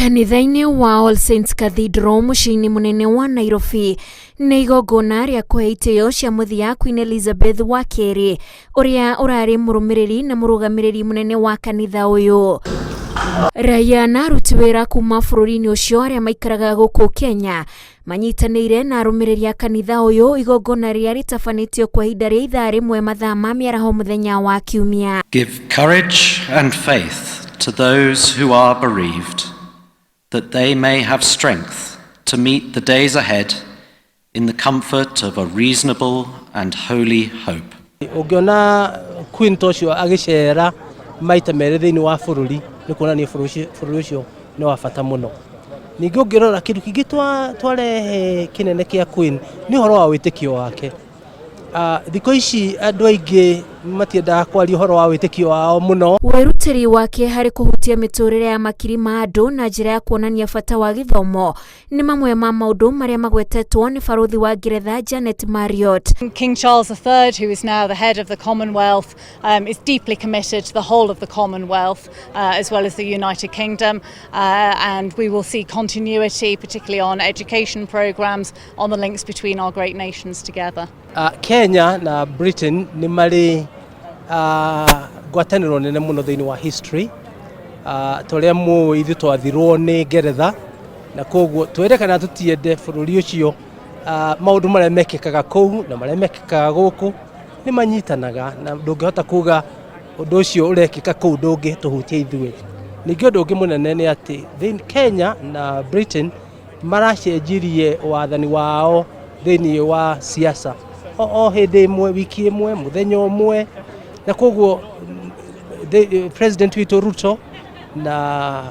Kanitha-inĩ wa All Saints Cathedral mũciĩ-inĩ mũnene wa Nairobi nĩ igongona rĩa kũhe itĩo cia mũthia Queen Elizabeth wa kerĩ ũrĩa ũrarĩ mũrũmĩrĩri na mũrũgamĩrĩri mũnene wa kanitha ũyũ. Raia na aruti wĩra kuma bũrũri-inĩ ũcio arĩa maikaraga gũkũ Kenya manyitanĩire na arũmĩrĩri a kanitha ũyũ igongona rĩrĩa rĩtabanĩtio kwa ihinda rĩa ithaa rĩmwe mathaa ma mĩaraho mũthenya wa Kiumia. Give courage and faith to those who are bereaved, that they may have strength to meet the days ahead in the comfort of a reasonable and holy hope. Ũngĩona Queen ta ũcio agĩcera maita merĩ thĩinĩ wa bũrũri, nĩ kuonania bũrũri ũcio nĩ wa bata mũno. Ningĩ ũngĩrora kĩndũ kĩngĩ twarehe kĩnene kĩa Queen nĩ ũhoro wa wĩtĩkio wake. Thikũ ici andũ aingĩ matiendaga kwaria ũhoro wa wĩtĩkio wao mũno. Wĩrutĩri wake harĩ kũhutia mĩtũrĩre ya makiri ma andũ na njĩra ya kuonania bata wa gĩthomo nĩ mamwe ma maũndũ marĩa magwetetwo nĩ barũthi wa Ngeretha Janet Marriott. King Charles III, who is now the head of the Commonwealth, is deeply committed to the whole of the Commonwealth as well as the United Kingdom, and we will see continuity, particularly on education programmes, on the links between our great nations together. Kenya na Britain nĩ marĩ ngwatanĩro nene mũno thĩinĩ wa history. Ta ũrĩa mũĩ, ithuĩ twathirwo nĩ Ngeretha, na koguo twende kana tũtiende, bũrũri ũcio, maũndũ marĩa mekĩkaga kũu na marĩa mekĩkaga gũkũ nĩ manyitanaga, na ndũngĩhota kuga ũndũ ũcio ũrekĩka kũu ndũngĩtũhutia ithuĩ. Ningĩ ũndũ ũngĩ mũnene nĩ atĩ Kenya na Britain maracenjirie wathani wao thĩinĩ wa siasa o hĩndĩ ĩmwe, wiki ĩmwe, mũthenya ũmwe, na koguo President witũ Ruto na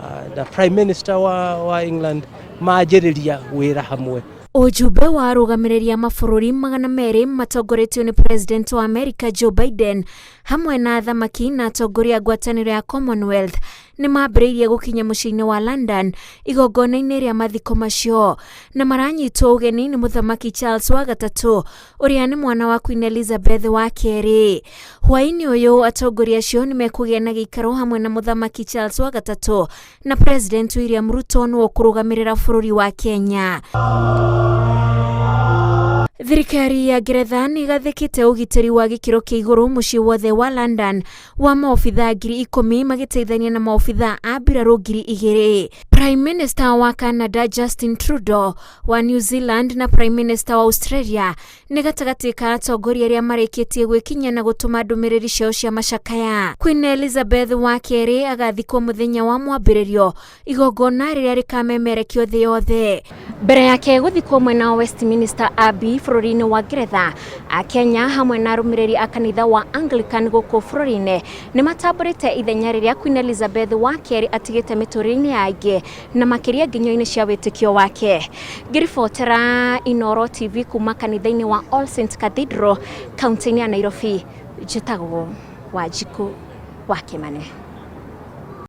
Prime Minister wa England manjĩrĩria wĩra hamwe. Ujumbe wa arũgamĩrĩri a mabũrũri 200 matongoretio nĩ President wa America Joe Biden hamwe na athamaki na atongoria a ngwatanĩro ya Commonwealth nĩ mambĩrĩirie gũkinya mũciĩ-inĩ wa London igongona-inĩ rĩa mathiko macio, na maranyitwo ũgeni nĩ Mũthamaki Charles wa gatatũ ũrĩa nĩ mwana wa Queen Elizabeth wa kerĩ. Hwaĩ-inĩ ũyũ atongoria acio nĩ mekũgĩa na gĩikaro hamwe na Mũthamaki Charles wa gatatũ na President William Ruto nĩwe ũkũrũgamĩrĩra bũrũri wa Kenya. Thirikari ya Ngeretha nĩ ĩgathĩkĩte ũgitĩri wa gĩkĩro kĩa igũrũ mũciĩ wothe wa London wa maobithaa 10,000 magĩteithania na maobithaa a mbirarũ 2,000. Prime Minister wa Canada Justin Trudeau, wa New Zealand na Prime Minister wa Australia nĩ gatagatĩ ka atongoria arĩa marĩkĩtie gwĩkinyia na gũtũma ndũmĩrĩri ciao cia macakaya. Queen Elizabeth wa kerĩ agathikwo mũthenya wa mwambĩrĩrio, igongona rĩrĩa rĩkamemerekio thĩ yothe. Mbere yake gũthikwo mwena wa Westminster Abbey bũrũri-inĩ wa Ngeretha, Akenya hamwe na arũmĩrĩri a kanitha wa Anglican gũkũ bũrũri-inĩ nĩ matambũrĩte ithenya rĩrĩa Queen Elizabeth wa kerĩ atigĩte mĩtũrĩre-inĩ ya aingĩ na makĩria nginyo-inĩ cia wĩtĩkio wake. Ngĩribotera Inooro TV kuma kanitha-inĩ wa All Saints Cathedral kaunti-inĩ ya Nairobi, njĩtagwo Wanjikũ wa Kĩmane.